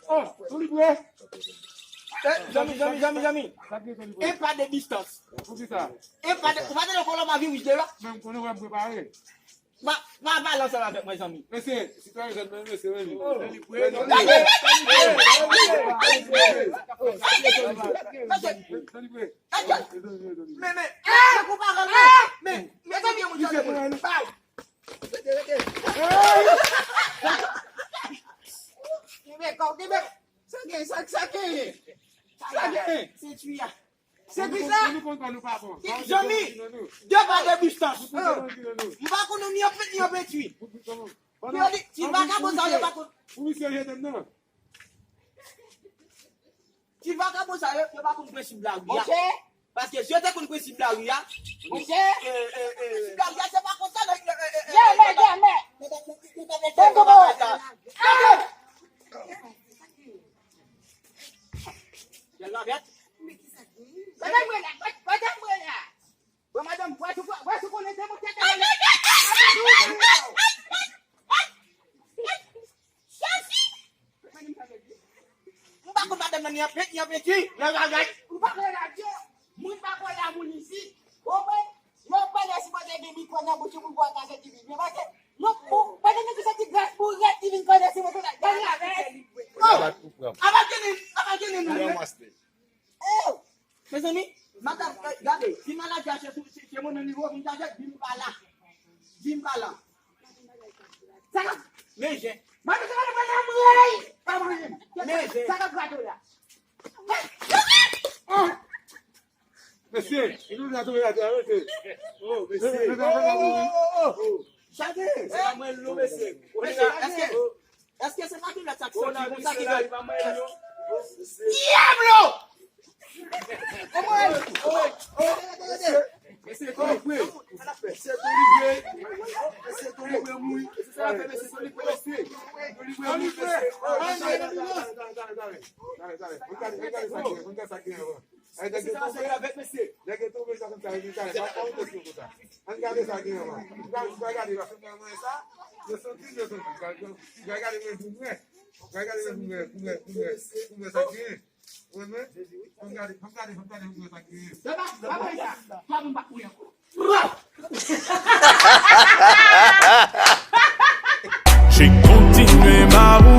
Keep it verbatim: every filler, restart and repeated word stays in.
Oh, Toulibre! Eh, zanmi, zanmi, zanmi, zanmi. Sa k gen, Toulibre? Un pas de distance. Poukisa? Un pas de, ou pa tande kolon ma virus de la? Men m konnen wè m prepare. Pa, pa pale ansanm avèk mwen, zanmi. Mesye, sitwayen jèn mwen, mesye, men li. Gade! Men, men, men, men, men, mezanmi, yon moun chanje moun. Bay! Rete, rete. Kenbe kò w, kenbe. Sa gen, sa, sa gen? Sa gen? Sentwi a. Se ki sa? Zanmi, de pa de distans. M pa konn ni yon pit, ni yon pentwi. Ti vakabon sa yo pa konn. Ti vakabon sa yo, yo pa konn prensip lari a. Paske si yo te konn prensip lari a, prensip lari a, se pa konsa, non. Jamè, jamè. Bon, bon, bon. Gade la, gade. Gade mwen la, gade mwen la. Bon, madanm, wè si, wè si konnen se mwen ki te M pa konn madanm nan ni anpent, ni anpenti. Lè gagay. M pa konn radyo. Moun pa konn la moun isi. Konprann? Yo pa lè sipoze gen mikwo nan bouch pou vwa kaze ki vin. Men paske, nou, ou, pandan nou te santi gras pou rèd ki vin konnen si mwen konn la. Gade la, men. Oh! Aba genen, aba genen nou. Oh! Mezanmi, madanm, eh, gade, si maladi a se sou, se, se mwen menm li vo, vin chache, di m pa la. Di m pa la. Sa k ap, men jen. Madanm, se pa nan mwen, pa mwen. Men jen. Sa k ap grato la. Mesye, nou la tonbe atè, mesye. Oh, mesye. Oh, oh, oh, oh, oh. Chade. Se pa mwen, non, mesye. Mesye, èske, èske se pa kilòt sa ki soti konsa ki fè? Diablo! Mesye, Tony Gray. Mesye, Tony Gray. Mesye, Tony Gray mouri. Mesye, sa fè mesye Tony Gray, mesye. Tony Gray mouri, mesye. Tale, tale, tale, tale, tale. Ann gade, ann gade sa ki, ann gade sa ki anvan. Mesye, sa se avèk mesye. Nèg yo tonbe sa konsa, nèg yo tonbe sa konsa. Ann gade sa ki anvan. Ann gade, ann gade, ann gade sa. Yo soti, yo soti. Ann gade, men pou mwen. Ann gade, men pou mwen, pou mwen, pou mwen, pou mwen sa ki. Ou renmen? Ann gade, ann gade, ann gade, pou mwen sa ki. Deba, deba, sa. Pa pou m pa kouri ankò. Che kontinye mawon.